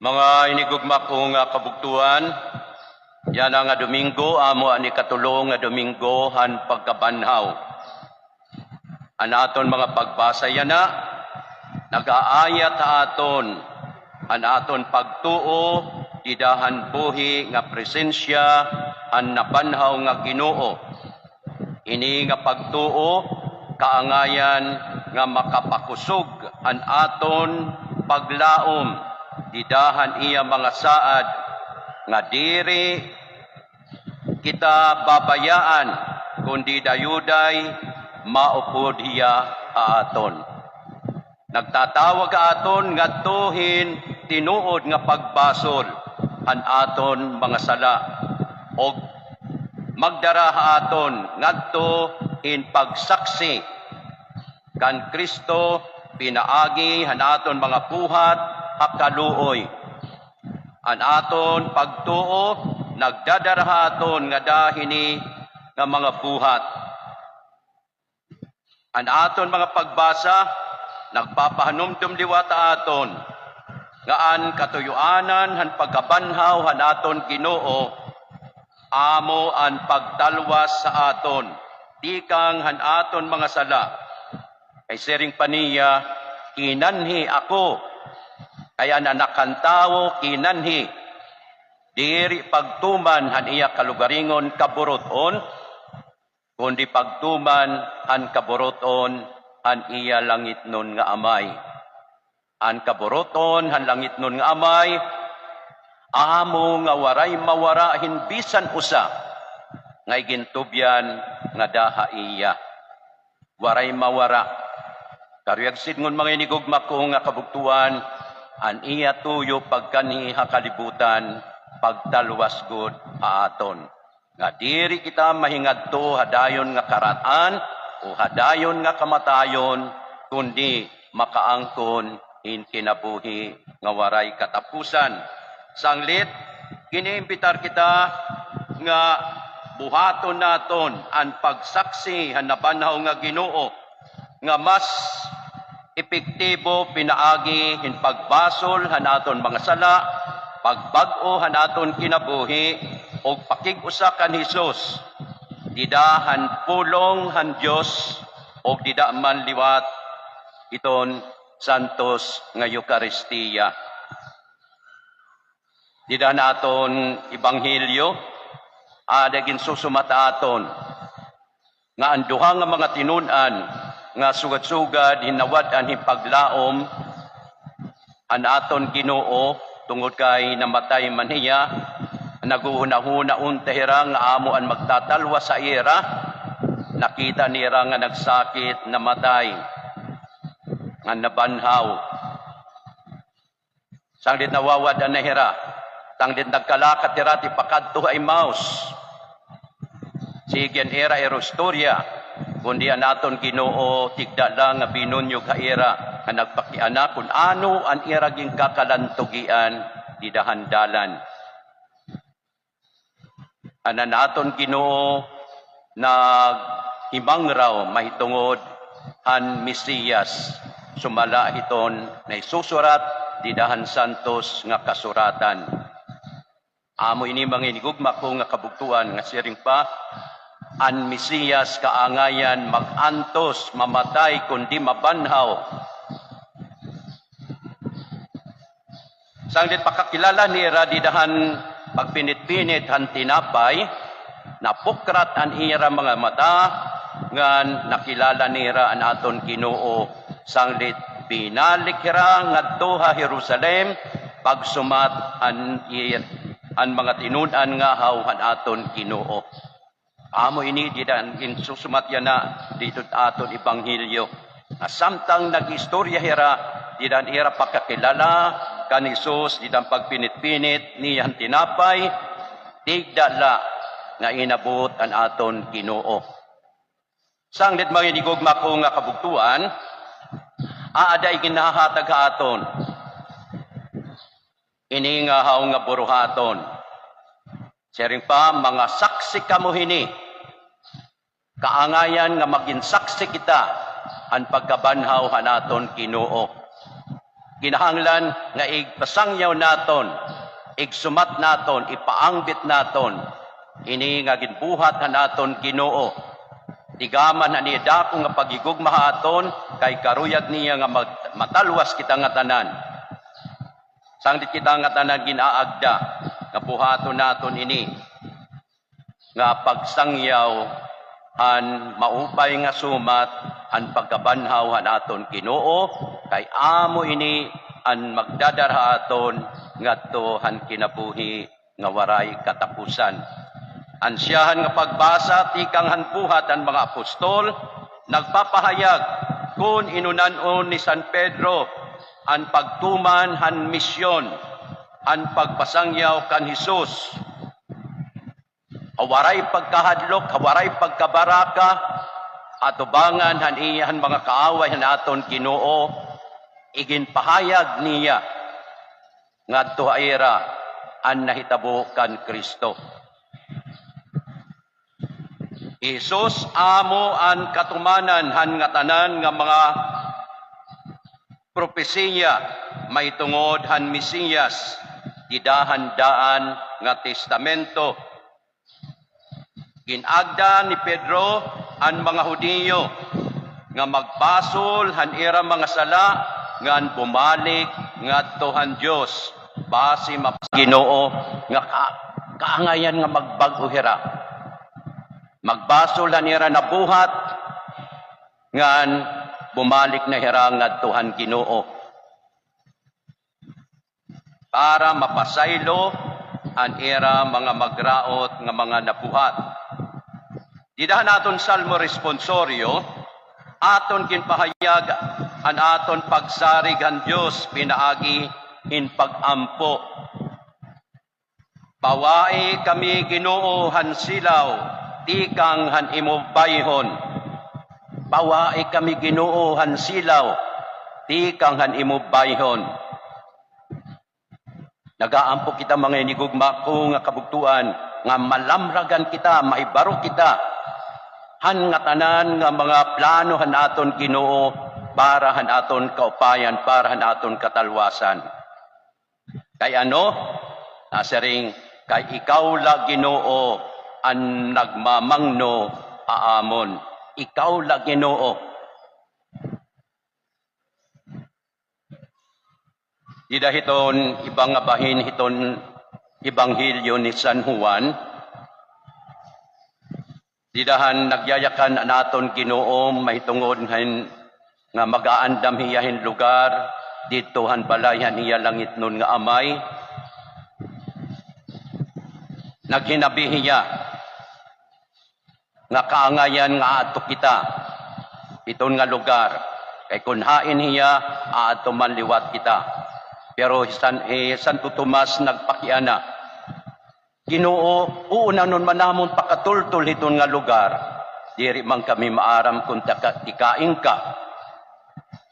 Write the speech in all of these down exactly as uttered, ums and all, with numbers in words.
Mga hinigugma ko nga kabugtoan, yana nga Domingo, amo an ikatulo nga Domingo han pagkabanhaw. An aton mga pagbasa yana, nag-aayat ha aton han aton pagtuo dida han buhi nga presensya han nabanhaw nga Ginoo. Ini nga pagtuo kaangayan nga makapakusog han aton paglaom dida han iya mga saad, nga diri kita babayaan, kundi dayuday maupod hiya ha aton. Nagtatawag ha aton ngadto hin tinuod nga pagbasol han aton mga sala, ug magdara ha aton ngadto hin pagsaksi kan Cristo pinaagi han aton mga buhat ha kaluoy. An aton pagtuo nagdadara ha aton ngada hini nga mga buhat. An aton mga pagbasa nagpapahanumdom liwat ha aton nga an katuyoanan han pagkabanhaw han aton Ginoo amo an pagtalwas sa aton tikang han aton mga sala. Kay siring pa niya, "Kinanhi ako." Kay an Anak han Tawo kinanhi, diri pagtuman han iya kalugaringon kaburut-on, kundi pagtuman han kaburut-on han iya langitnon nga Amay. An kaburut-on han langitnon nga Amay, amo nga waray mawara hin bisan usa nga igintubyan ngada ha iya. Waray mawara. Karuyag sidngon, mga hinigugma ko nga kabugtoan, an iya tuyo pagkanhi ha kalibutan, pagtalwas gud ha aton. Nga diri kita mahingadto ha dayon nga karat-an o ha dayon nga kamatayon, kundi makaangkon hin kinabuhi nga waray katapusan. Sanglit, gin-iimbitar kita nga buhaton naton an pagsaksi han nabanhaw nga Ginoo, nga mas epektibo pinaagi hin pagbasol han aton mga sala, pagbag-o han aton kinabuhi, ug pakig-usa kan Jesus, dida han pulong han Dios, ug dida man liwat hiton santos nga Eukaristia. Dida han aton ebanghelyo, ada ginsusumat ha aton nga an duha nga mga tinun-an nga sugad-sugad hin nawad-an hin paglaom han aton Ginoo, tungod kay namatay man hiya, naghuhunahuna unta hira nga amo an magtatalwas ha ira, nakita nira nga nagsakit, namatay, ngan nabanhaw. Sanglit nawawad-an na hira. Sanglit nagkalakat hira tipakadto ha Emmaus. Sige an ira istorya, kundi an aton Ginoo tigda la nga binunyog ha ira nga nagpakiana kun ano an ira ginkakalantog-ian dida han dalan. An, an aton Ginoo naghimangraw mahitungod han Mesiyas, sumala hiton naisusurat dida han santos nga kasuratan. Amo ini, mga hinigugma ko nga kabugtoan, nga siring pa, an Mesiyas kaangayan mag-antos, mamatay, kundi mabanhaw. Sanglit pakakilala nira dida han pagpinit-pinit han tinapay, napukrat an ira mga mata, ngan nakilala nira an aton Ginoo. Sanglit binalik hira ngadto ha Jerusalem, pagsumat an ir-, an mga tinun-an ngahaw han aton Ginoo. Amo ini dida an ginsusumat yana dida ha aton ebanghelyo. Nga samtang nag-istorya hira, dida han ira pakakilala kan Jesus, dida han pagpinit-pinit niya han tinapay, tigda la nga inabot an aton Ginoo. Sanglit, mga hinigugma ko nga kabugtoan, aada iginhahatag ha aton ini ngahaw nga buruhaton. Siring pa, mga saksi kamo hini. Kaangayan nga magin saksi kita han pagkabanhaw han aton Ginoo. Kinahanglan nga igpasangyaw naton, igsumat naton, ipaangbit naton ini nga ginbuhat han aton Ginoo. Tigaman han iya dako nga paghigugma ha aton, kay karuyag niya nga mag-, matalwas kita ngatanan. Sanglit kita ngatanan gin-aagda nga buhaton naton ini nga pagsangyaw han maupay nga sumat, han pagkabanhaw han aton Ginoo, kay amo ini an magdadara ha aton ngadto han kinabuhi nga waray katapusan. An siyahan nga pagbasa tikang han Buhat han mga Apostol nagpapahayag kon inunan-on ni San Pedro an pagtuman han misyon, an pagpasangyaw kan Jesus. Ha waray pagkahadlok, ha waray pagkabaraka, atubangan han iya han mga kaaway han aton Ginoo, iginpahayag niya ngadto ha ira an nahitabo kan Kristo. Hi Jesus amo an katumanan han ngatanan nga mga propesiya mahitungod han Mesiyas dida han daan nga testamento. Gin-agda ni Pedro an mga Hudiyo nga magbasol han ira mga sala ngan bumalik ngadto han Dios, basi map-, Ginoo nga ka-, kaangayan nga magbag-o hira. Magbasol han ira nabuhat ngan bumalik na hira ngadto han Ginoo para mapasaylo an ira mga magraot nga mga nabuhat. Dida han aton Salmo Responsorio, aton ginpahayag an aton pagsarig han Dios pinaagi hin pag-ampo. Pawai kami, Ginoo, han silaw tikang han imo bayhon. Pawai kami, Ginoo, han silaw tikang han imo bayhon. Nagaampo kita, mga hinigugma ko nga kabugtoan, nga malamragan kita, mahibaro kita han ngatanan nga mga plano han aton Ginoo para han aton kaupayan, para han aton katalwasan. Kay ano? Nasiring, kay ikaw la, Ginoo, an nagmamangno ha amon. Ikaw la, Ginoo. Dida hiton iba nga bahin hiton Ebanghelyo ni San Juan, dida han nagyayakan an aton Ginoo mahitungod hin nga mag-aandam hiya hin lugar didto han balay han iya langitnon nga Amay. Naghinabi hiya nga kaangayan nga aadto kita hiton nga lugar, kay kon hain hiya aadto man liwat kita. Pero hi San, hi Santo Tomas nagpakiana, Ginoo, uunanon man namon pakatultol hiton nga lugar. Diri man kami maaram kon taka-, tikain ka.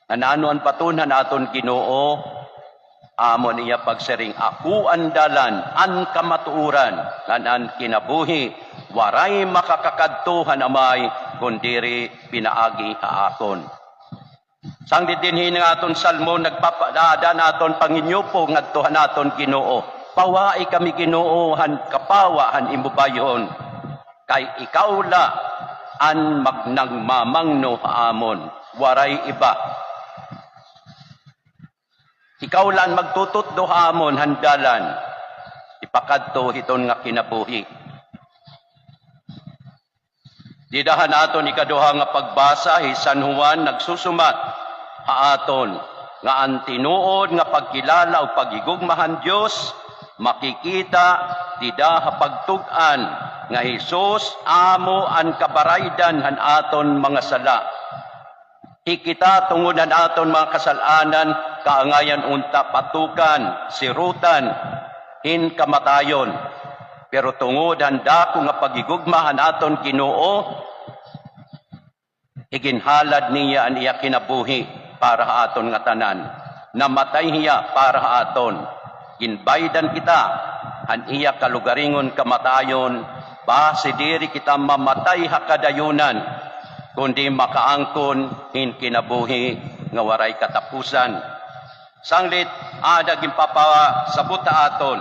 Ngan ano an baton han aton Ginoo? Amo an iya pagsiring, ako an dalan, an kamatuoran, ngan an kinabuhi. Waray makakakadto han Amay kon diri pinaagi ha akon. Sanglit dinhi nga aton salmo, nagpapa-, aada an aton panginyupo ngadto han aton Ginoo. Pawai kami, Ginoo, han kapawa han imo bayhon, kay ikaw la an mag-, nagmamangno ha amon, waray iba. Ikaw la an magtututdo ha amon han dalan ipakadto hiton nga kinabuhi. Dida han aton ikaduha nga pagbasa, hi San Juan nagsusumat ha aton nga an tinuod nga pagkilala ug paghigugma han Dios makikita dida ha pagtug-an nga hi Jesus amo an kabaraydan han aton mga sala. Hi kita, tungod han aton mga kasal-anan, kaangayan unta patukan, sirutan hin kamatayon. Pero tungod han dako nga paghigugma han aton Ginoo, iginhalad niya an iya kinabuhi para ha aton ngatanan. Namatay hiya para ha aton. Ginbaydan kita han iya kalugaringon kamatayon, basi diri kita mamatay ha kadayunan, kundi makaangkon hin kinabuhi nga waray katapusan. Sanglit, ada ginpapasabot ha aton.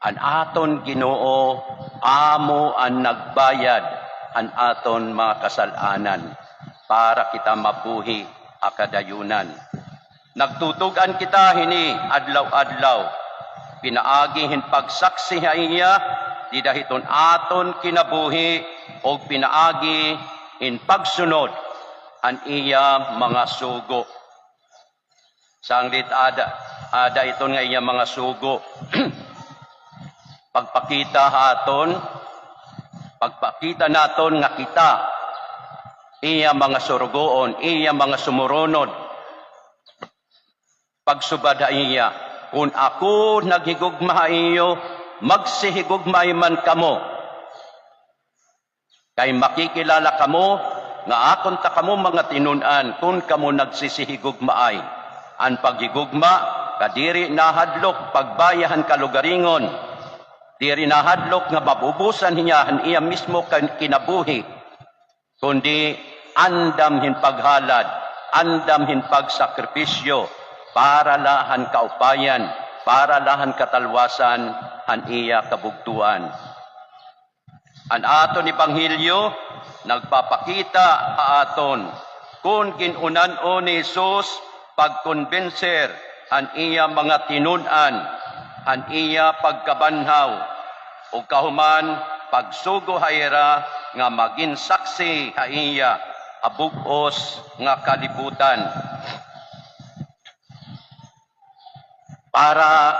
An aton Ginoo amo an nagbayad han aton mga kasal-anan para kita mabuhi ha kadayunan. Nagtutug-an kita hini adlaw-adlaw, pinaagi hin pagsaksi ha iya dida hiton aton kinabuhi, ug pinaagi hin pagsunod han iya mga sugo. Sanglit ada, ada iton nga iya mga sugo. Pagpakita ha aton, pagpakita naton nga kita, iya mga surugoon, iya mga sumurunod. Pagsubad ha iya, "Kon ako naghigugma ha iyo, magsihigugmaay man kamo. Kay makikilala kamo nga akon ta kamo mga tinun-an kon kamo nagsisihigugmaay." An paghigugma, kadiri nahadlok pagbaya han kalugaringon. Diri nahadlok nga mabubusan niya han iya mismo kan-, kinabuhi, kundi andam hin paghalad, andam hin pagsakripisyo para la han kaupayan, para la han katalwasan han iya kabugtoan. An aton ebanghelyo nagpapakita ha aton kon gin-unan-on ni Jesus pagkonbenser han iya mga tinun-an, han iya pagkabanhaw, ug kahuman pagsugo ha ira nga magin saksi ha iya ha bug-os nga kalibutan. Para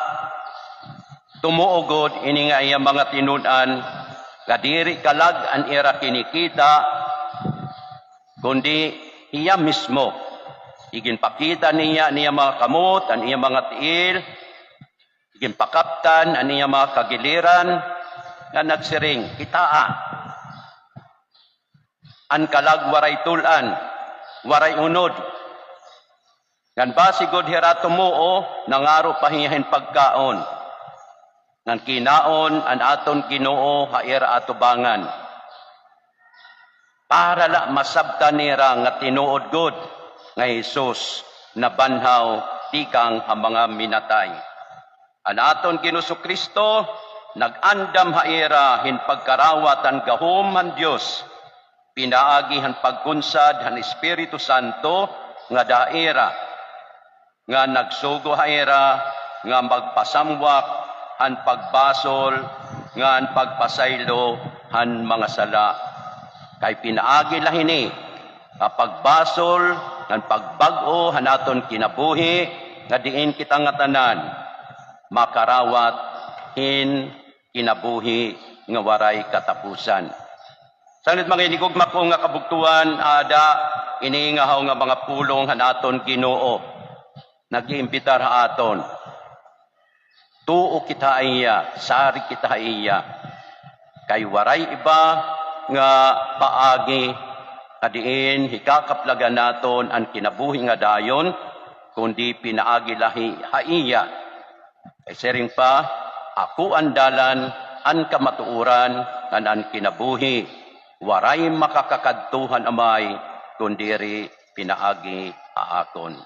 tumuo gud ini nga iya mga tinun-an nga diri kalag an ira kinikita, kundi hiya mismo. Iginpakita niya an iya mga kamot, an iya mga tiil, iginpakaptan an iya mga kagiliran, nga nagsiring, "Kitaa." An kalag waray tul-an, waray unod. Ngan basi gud hira tumuo, nangaro pa hiya hin pagkaon. Ngan kinaon an aton Ginoo ha ira atubangan. Para la masabtan nira nga tinuod gud nga Jesus nabanhaw tikang ha mga minatay. An aton Ginoo Kristo nag-andam ha ira hin pagkarawat han gahom han Dios, pinaagi han pagkunsad han Espiritu Santo ngada ha ira, nga nagsugo ha ira nga magpasamwak han pagbasol ngan pagpasaylo han mga sala. Kay pinaagi la hini nga pagbasol ngan pagbag-o han aton kinabuhi, nga diin kita ngatanan makarawat hin kinabuhi nga waray katapusan. Sanglit mga hinigugma ko nga kabugtoan, ada ini nga haw nga mga pulong han aton Ginoo. Nag-iimbitar ha aton. Tuo kita ha iya, sarig kita ha iya. Kay waray iba nga paagi nga diin hikakaplagan naton an kinabuhi nga dayon, kundi pinaagi la hi-, ha iya. Kay siring pa, "Ako an dalan, an kamatuoran, ngan an kinabuhi. Waray makakakadto han Amay, kun diri pinaagi ha akon."